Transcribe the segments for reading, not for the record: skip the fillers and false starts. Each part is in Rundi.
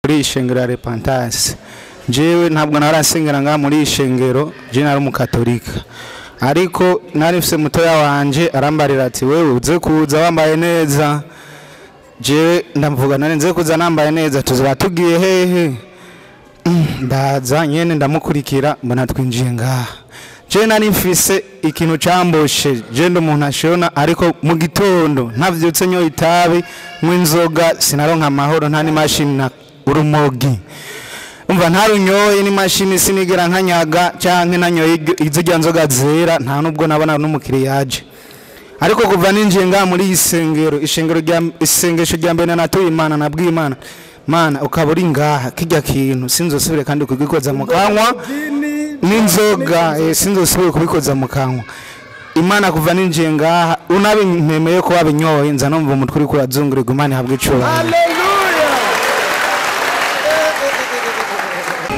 Muri ishengero ya Repentance, jewe ntabwo narasengera ngaha muri ishengero, je nari umukatolika, ariko nari mfise mutoya wanje arambarira ati: "Wewe uze kuza wambaye neza." Jewe ndamuvuga: "None nze kuza nambaye neza, tuzoba tugiye hehe?" Ndaza nyene ndamukurikira, mbona twinjiye ngaha. Je nari mfise ikintu camboshe, je ndi umuntu ashona, ariko mu gitondo ntavyutse nyoye itabi, nywa inzoga, sinaronka amahoro. Nta n'imashini na urumogi, umva, ntarunyoye n'imashini sinigera nkanyaga, canke nanyoye izirya nzoga zera, nta nubwo nabona n'umukiriya yaje. Ariko kuva ninjiye ngaha muri iyi sengero, ishengero rya isengesho rya mbere natuye Imana, nabwiye Imana: "Mana, ukaba uri ngaha, kirya kintu sinzosubire kandi kugikoza mu kanwa n'inzoga, sinzosubire kubikoza mu kanwa." Imana, kuva ninjiye ngaha, unabimpemeye ko wabinyoye, nza numva umutwe uriko urazungurirwa. Imana ihabwa icubahiro.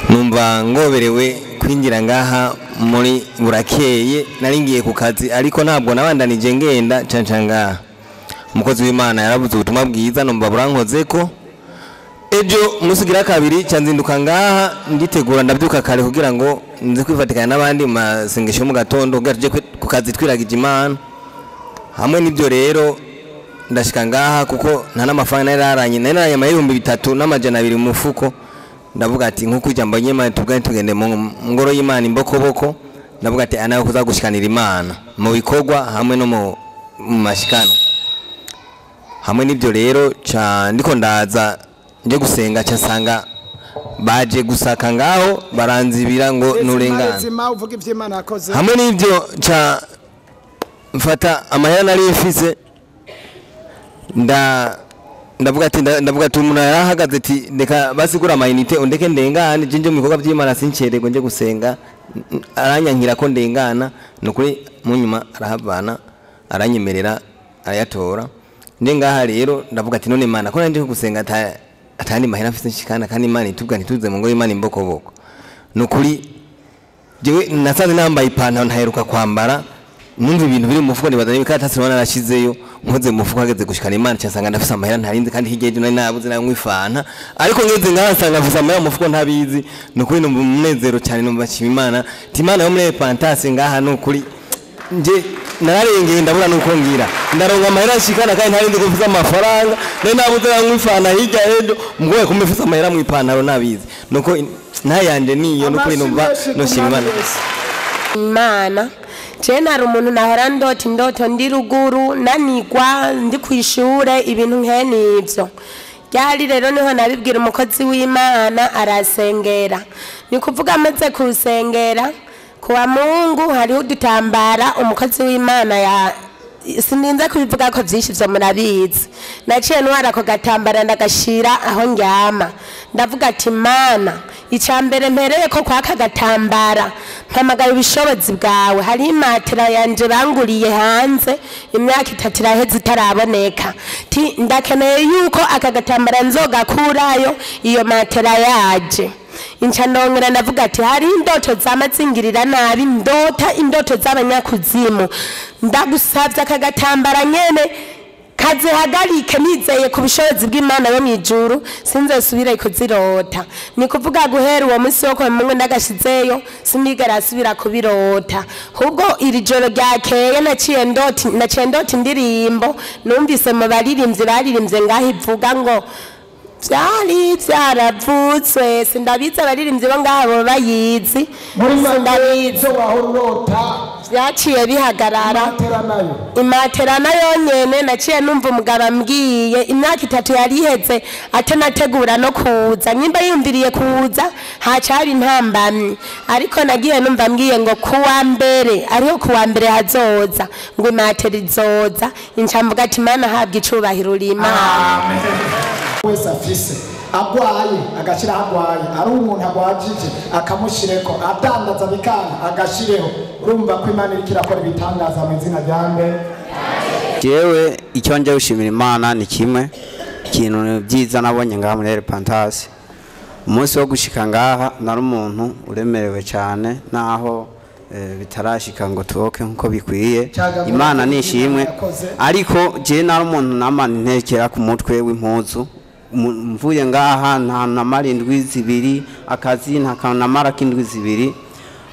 Numva ngoberewe kwinjira ngaha muri burakeye. Nari ngiye ku kazi, ariko ntabwo nabandanije ngenda canca ngaha. Umukozi w'Imana yaravuze ubutumwa bwiza, numva burankoze ko. Ejo musigira kabiri canzinduka ngaha, nditegura, ndabyuka kare kugira ngo nze kwifatikanya n'abandi mu masengesho yo mu gatondo, kugira tuje ku kazi twiragije Imana. Hamwe n'ibyo rero ndashika ngaha, kuko nta n'amafaranga nari nararanye, nari nararanye 3200 mu mufuko. Ndavuga ati nk'uko ijambo ry'Imana tubwane tugende mu ngoro y'Imana imbokoboko, ndavuga ati anayo kuza gushikanira Imana mu bikorwa hamwe no mu mashikano. Hamwe n'ibyo rero ca ndiko ndaza nje gusenga, ca nsanga baje gusaka ngaho, baranzibira ngo nurengane. Zima uvuga ivyo Imana yakoze. Hamwe n'ibyo ca mfata amahera nari mfise, ndavuga ati umuntu yarahagaze ati: "Reka basigura amayinite, undeke ndengane, je nje mu bikorwa by'Imana, sincererwe, nje gusenga." Aranyankira ko ndengana. Ni ukuri mu nyuma arahavana, aranyemerera, arayatora. Nje ngaha rero ndavuga ati: "None Imana, ko nanje gusenga atandi mahera mfise nshikana, kandi Imana itubwa ntituze mu ngo y'Imana imbokoboko?" Ni ukuri jewe nasanze nambaye ipantaro ntaheruka kwambara. Numva ibintu biri mu mufuko, nibaza n'ibikaratasi naba narashizeyo. Nkoze mu mufuko, hageze gushikana Imana, nsanga ndafise amahera ntarinzi, kandi hirya y'ejo nari nabuze nayo ifanta, ariko ngeze ngaha nsanga mfise amahera mu mufuko ntabizi. Ni ukuri numva umunezero cyane, numva nshima Imana ati Imana yo muri Repentance ngaha, ni ukuri nje nararengeye, ndabura nuko ngira ndaronka amahera nshikana, kandi ntarinzi ko mfise amafaranga. Nari nabuze nayo ifanta hirya y'ejo, mgoye kumbe mfise amahera mu ipantaro nabizi, nuko ntayanje niyo. Ni ukuri numva Amashyi menshi ku noshima Mwami Imana. Yesu. Imana, je nari umuntu nahora ndota indoto ndi ruguru, nanigwa ndi ku ishure, ibintu nk'enivyo ryari. Rero niho nabibwira umukozi w'Imana, arasengera. Ni kuvuga amaze kusengera kuwa Mungu, hariho udutambara umukozi w'Imana ya sininze kubivuga ko byinshi vyo murabizi. Naciye ntwara ako gatambara, ndagashira aho ndyama, ndavuga ati: "Mana, icya mbere mpereye ko kwaka gatambara, mpamagara ubushobozi bwawe. Hari imatera yanje banguriye hanze, imyaka 3 iraheze itaraboneka. Ti ndakeneye yuko aka gatambara nzogakurayo iyo matera yaje." Inca ndongera ndavuga ati: "Hari indoto zamazingirira nabi, ndota indoto z'abanyakuzimu. Ndagusabye aka gatambara nyene kazihagarike, nizeye ku bushobozi bw'Imana yo mu ijuru sinzosubire kuzirota." Ni kuvuga guhera uwo munsi wo kwa Mungu ndagashizeyo, sinigera asubira kubirota. Ahubwo iri joro ryakeye naciye ndota indirimbo numvise mu baririmbyi baririmbye ngaho, ivuga ngo byari byaravutse. Sindabizi, abaririmbyi bo ngaho bo bayizi. Muri make, Sindabizi. ivyo wahora urota, Byaciye bihagarara. Imatera nayo? Imatera nayo nyene naciye numva umugabo ambwiye imyaka 3 yari iheze atanategura no kuza. Nyimba yumviriye kuza hacari intambamyi, ariko nagiye numva ambwiye ngo kuwa mbere, ariho kuwa mbere hazoza, ngo imatera izoza. Incamvuga ati: "Mana, habwa icubahiro, uri Imana." Wese afise agwaye agashiraho agwaye, ari umuntu agwajije akamushireko, adandaza bikanga agashireho. Urumva ko Imana iriko irakora ibitangaza mu izina rya nde? Jewe icyo nje gushimira Imana ni kimwe ikintu byiza nabonye ngaha muri Repentance. Umunsi wo gushika ngaha nari umuntu uremerewe cyane, naho bitarashika ngo tuboke nkuko bikwiye. Cagagura Imana ko nishimwe. Imana yakoze. Ariko jewe nari umuntu namana intekera ku mutwe w'impuzu. Mvuye ngaha nta namara indwi zibiri akazi, nta namara k'indwi zibiri,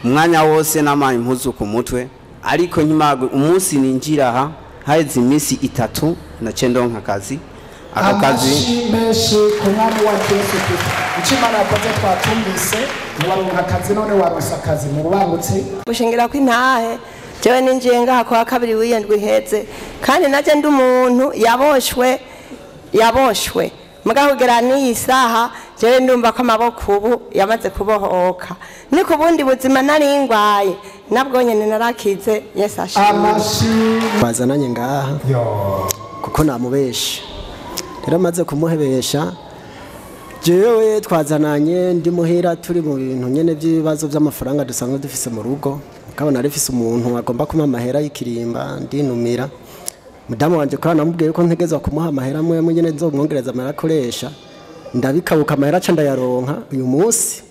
umwanya wose namaye impuzu ku mutwe. Ariko nyuma umunsi ninjira aha haheze iminsi 3 naciye ndonka akazi. Ako kazi Amashi menshi ku mwami wa Yesu Kristo. Icyo Imana yakoze twatumvise, ntiwaronka akazi none waronse akazi mu bubangutsi. Gushingira kw'intahe jewe ninjiye ngaha kuwa kabiri w'iyendwi iheze, kandi naje ndi umuntu yaboshwe mugabo kugera n'iyi saha jewe ndumva ko amaboko ubu yamaze kubohoka, ni ku bundi buzima nari ngwaye nabwo nyene narakize. Yesu ashimwe. Amashi Bazananye ngaha kuko namubesha, rero amaze kumuhebesha jewe twazananye ndi muhira turi mu bintu nyene by'ibibazo by'amafaranga dusanzwe dufise mu rugo, kabona ari fise umuntu agomba kumpa amahera y'ikirimba, ndinumira mudamu wanje ko namubwiye ko ntegezwa kumuha amahera amwe amwe nyene nzomwongereza amahera akoresha, ndabikabuka amahera aca ndayaronka uyu munsi,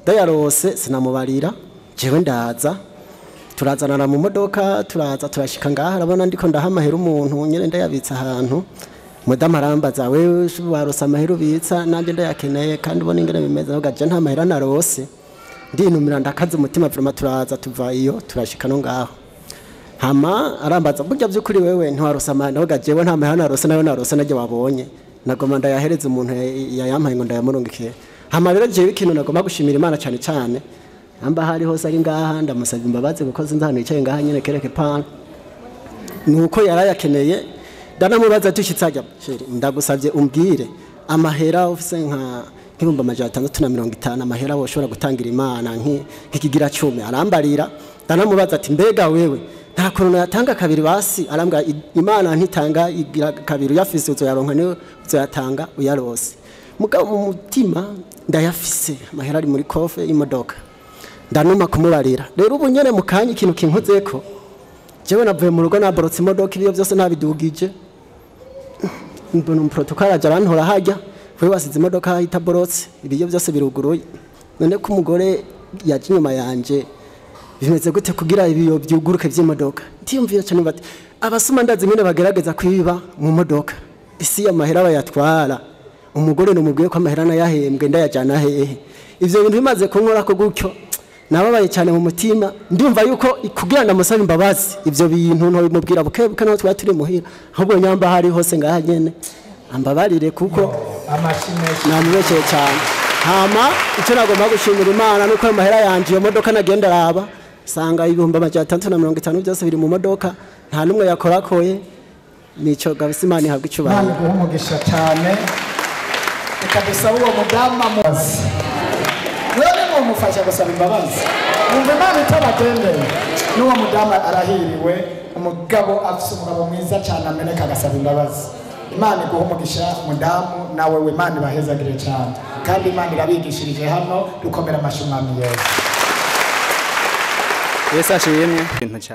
ndayarose sinamubarira, jewe ndaza turazanana mu modoka, turaza turashika ngaha, arabona ndiko ndaha amahera umuntu nyene ndayabitsa ahantu. Mudamu arambaza, wewe warose amahera ubitsa, nanjye ndayakeneye kandi ubona ingene bimeze, avuga je nta mahera narose, ndinumira ndakaze umutima vraiment, turaza tuva iyo turashika no ngaho. Hama arambaza, burya by'ukuri wewe ntiwarose amahera? Ndavuga jewe nta mahera narose, nayo narose najye wabonye, nagoma ndayahereza umuntu yayampaye ngo ndayamurungikire. Hama rero jewe ikintu nagomba gushimira Imana cyane cyane, amba hari hose ari ngaha ndamusaba imbabazi kuko sinzi ahantu yicaye ngaha nyene kereke pana, nuko yarayakeneye. Ndanamubaza dushitse ajya, chéri ndagusabye umbwire amahera ufise nka 650,000 amahera woshobora gutangira Imana nk'ikigira 10. Arambarira. Ndanamubaza ati mbega wewe nta kuntu yatanga kabiri basi? Arambwira Imana ntitanga igira kabiri, uyafise uzoyaronka niwe uzoyatanga uyarose. Mugabo mu mutima ndayafise amahera ari muri kofe y'imodoka, ndanuma kumubarira. Rero ubu nyene mu kanya ikintu kinkozeko, jewe navuye mu rugo naborotse imodoka, ibiyo byose nabidugije, mbona umuprotocole aja arantora hajya, wewe wasize imodoka itaborotse, ibiyo byose biruguruye, none ko umugore yaje inyuma yanje bimeze gute kugira ibiyo byuguruke by'imodoka? Ndiyumvira cyane bati abasuma ndazi nyene bagerageza kwiba mu modoka, isi y'amahera bayatwara, umugore numubwiye ko amahera nayahembwe ndayajana hehe? Ivyo bintu bimaze kunkora ko gutyo nababaye cyane mu mutima, ndumva yuko kugira ndamusaba imbabazi ivyo bintu ntobimubwira buke buke naho twari turi muhira, ahubwo nyamba hari hose ngaha nyene ambabarire kuko namubekeye cyane. Hama icyo nagomba gushimira Imana nuko amahera yanje iyo modoka nagenda araba sanga 650,000 byose biri mu modoka, nta numwe yakorakoye. Nico gabisa Imana ihabwa icyubahiro. Imana iguhe umugisha cyane. Reka dusabe uwo mudamu amubaze, wewe mwomufasha gusaba imbabazi, wumva Imana itabagendeye. N'uwo mudamu arahiriwe, umugabo afise umugabo mwiza cyane ameneka agasaba imbabazi. Imana iguhe umugisha mudamu, nawe we Imana ibahezagire cyane, kandi Imana irabigishirije hano. Dukomera amashyi Umwami Yesu. Yesu ashimwe. Ibintu cyane.